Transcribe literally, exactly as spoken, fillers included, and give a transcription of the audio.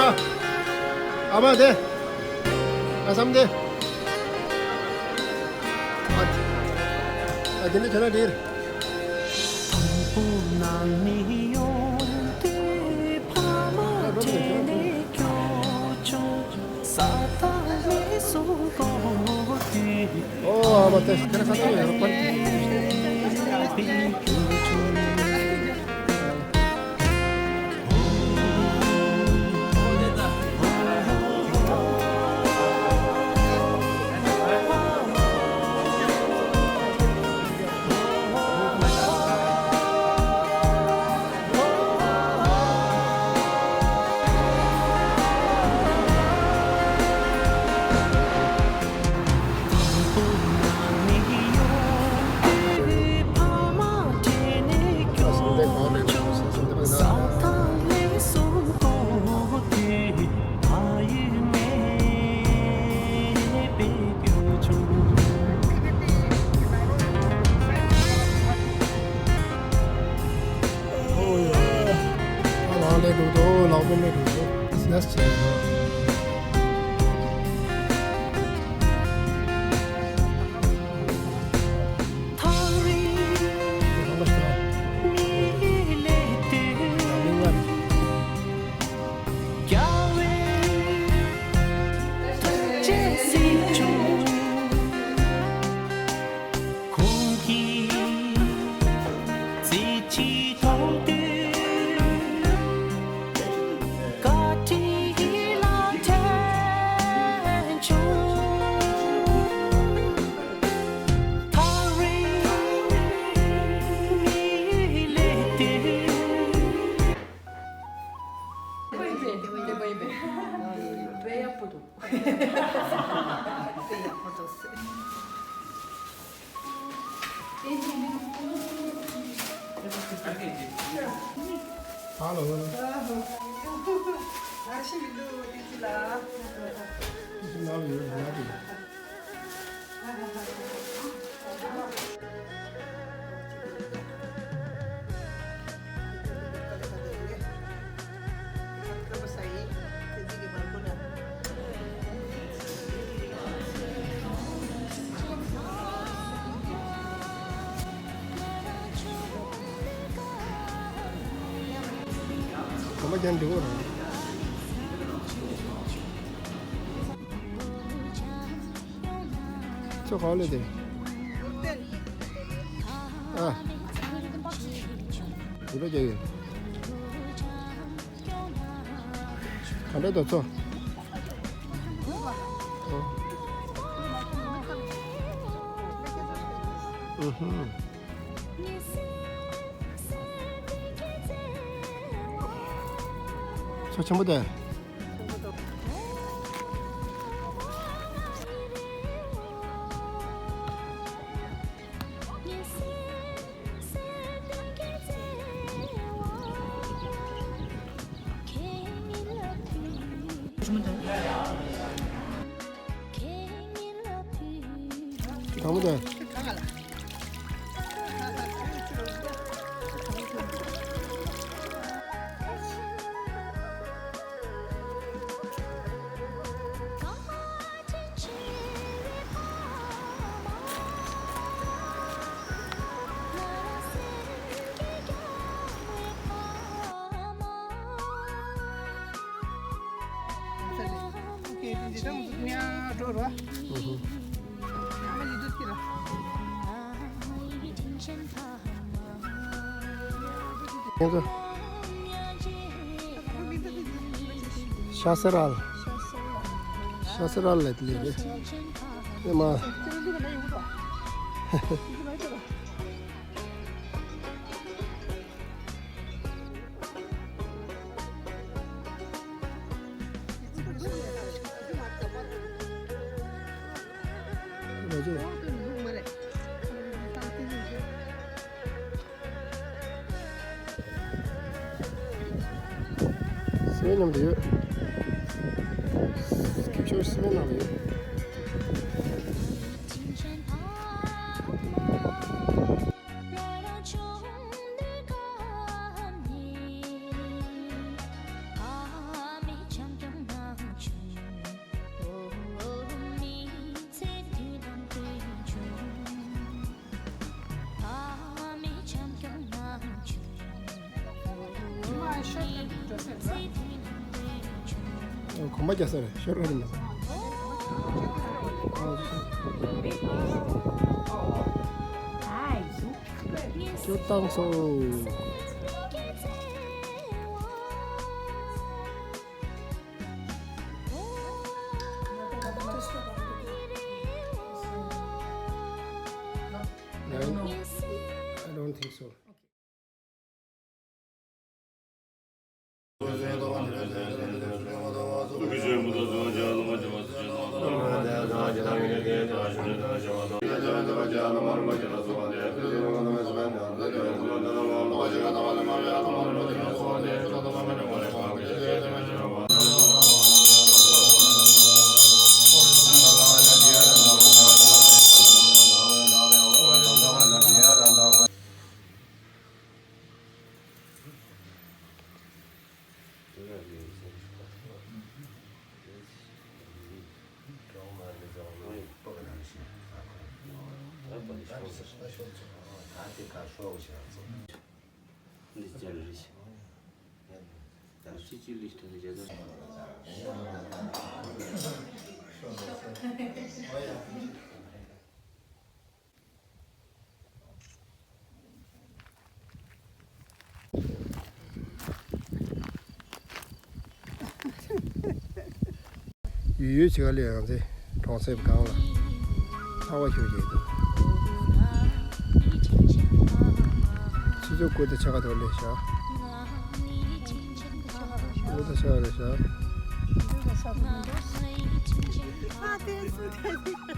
ཨ་མ་དེ། ཨ་སམ་དེ། ཨ། ཨ་དེ་ནི་ཁྱོད་རང་འདིར། ཨོ་ཨ་མ་དེ་ཁྱོད་རང་ཁ་ཏོ་ཡོད་རོགས་པ། ཨོ་ཡ། ཨ་ལགས་ལས་འགྲོ་དོ་ལགས་པོ་མེད་འགྲོ་དོ། སི་ཡ་སི་ཆེ། Hello. གོམ་པ་རྒྱག་འགྲིག་གོ་རང་། ཚོ་ག་ལེ་དེ། ཨ། འདི་པ་རྒྱག་ཡོད། ག་འདྲ་འདུག་ཚོ། ཨུ་ཧུམ། ཚོ་ཆེན་པོ་དེ། དང་པོ་དེ། ཤ་སེ་རལ། ཤ་སེ་རལ་ལབ་དེ་རེད། ཨེ་མ། སི་མེན་ནང་དུ་ཡོད། སྐྱིད་ཤོར་སི་མེན་ནང་དུ་ཡོད། གོམ་པ་རྒྱག་ས་རེད། ཤོར་ག་རེད་མ། ཁྱོད་བཏང་སོང་། I don't think so. ཡུལ་ཡུལ་ཕྱི་ཁ་ལས་ཡང་ཚེ་གྲོང་གསེབ་སྒང་ལ་ཚ་བ་ཤུགས་ཆེ་འདུག་ཕྱི་ཕྱོགས་ཀུ་ཏི་ཆ་ག་ཐོག་ལས་བཞག་ཀུ་ཏི་ཆ་ག་ལས་བཞག་ཨ་དེ་སུ་དེ།